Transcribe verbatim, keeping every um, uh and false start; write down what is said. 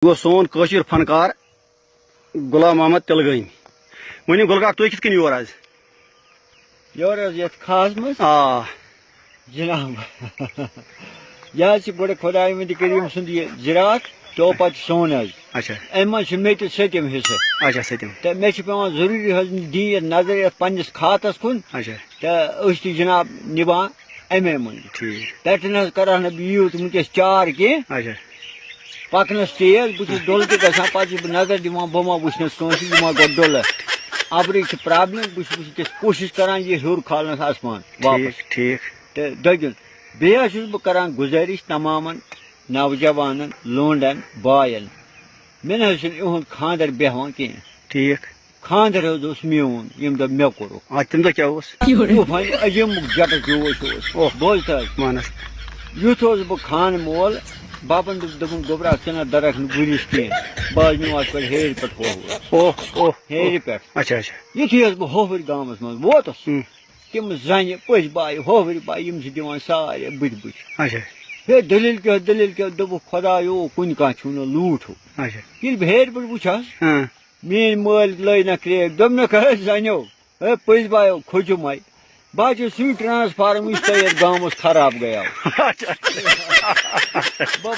یہِ اوس سون کٲشُر فنکار غلام محمد تِلگٲمۍ۔ ؤنِو گُل کاک، تُہۍ کِتھ کٔنۍ یور آز؟ یور حظ یَتھ کھاہَس منٛز؟ آ۔ جناب، یہِ حظ چھِ بڑٕ خۄداوندِ کریٖم سُنٛد یہِ زِراعت، تو پتہٕ چھُ سون حظ۔ اچھا۔ اَمہِ منٛز چھُ مےٚ تہِ سٔتِم حصہٕ۔ اچھا، سٔتِم۔ تہٕ مےٚ چھِ پٮ۪وان ضروٗری حظ دِنۍ یَتھ نظر یَتھ پنٛنِس کھاتَس کُن۔ اچھا۔ تہٕ أسۍ تہِ جناب نِبان اَمے منٛز۔ ٹھیٖک۔ پٮ۪ٹھٕ نہ حظ کَران نہٕ بہٕ یوٗت وٕنکیٚس چار کینٛہہ۔ اچھا۔ پَکنَس تیز، بہٕ چھُس ڈُلہٕ تہِ گژھان، پَتہٕ چھُس بہٕ نظر دِوان، بہٕ ما وٕچھنَس کٲنٛسہِ، یہِ ما گوٚو ڈُلہٕ۔ اَپٲری چھِ پرابلم، بہٕ چھُس وٕنکیٚس کوٗشِش کَران یہِ ہیوٚر کھالنَس آسمان واپَس۔ ٹھیٖک، ٹھیٖک۔ تہٕ دٔگِن۔ بیٚیہِ حظ چھُس بہٕ کَران گُزٲرِش تَمامَن نوجوانَن، لونڈَن، باین، مےٚ نہ حظ چھُنہٕ یِہُنٛد خانٛدر بیٚہوان کینٛہہ۔ ٹھیٖک۔ خانٛدر حظ اوس میون، ییٚمہِ دۄہ مےٚ کوٚرُکھ۔ آ، تَمہِ دۄہ کیٛاہ اوس؟ طوفانِ عظیٖمُک جٹہٕ جوش اوس۔ اوہ۔ بوز تہٕ حظ۔ وَن حظ۔ یُتھ اوسُس بہٕ خانہٕ مول، بَبَن دوٚپ، دوٚپُن، "گوٚبرا، ژٕ نہ دَرَکھ نہٕ گُرِس کینٛہہ۔ بہٕ حظ نِمہٕ اَتھ پٮ۪ٹھ ہیرِ پٮ۪ٹھ ہوہُر۔" اوہ، اوہ۔ ہیرِ پٮ۪ٹھ۔ اچھا، اچھا۔ یُتھُے حظ بہٕ ہوہُرۍ گامَس منٛز ووتُس، ہُم۔ تِم زَنہِ پٔژھۍ بایہِ، ہوہٕرۍ بایہِ، یِم چھِ دِوان سارے بٕتھِ بٕتھِ۔ اچھا۔ ہے، دٔلیٖل کیٛاہ، دٔلیٖل کیٛاہ؟ دوٚپُکھ، "خۄدایو، کُنہِ کانٛہہ چھُو نہٕ لوٗٹھ ہُہ۔" اچھا۔ ییٚلہِ بہٕ ہیٚرِ پٮ۪ٹھ وُچھَس، ہاں۔ میٛٲنۍ مٲلۍ لٲج نہ کرٛیک، دوٚپنَکھ، "ہے زَنیو، ہے پٔژھۍ بایو، کھوٚجُمَے، بہٕ حظ چھُس سُے ٹرٛانسفارم، یُس تۄہہِ یَتھ گامَس خراب گٔیاو۔" اچھا۔ بہٕ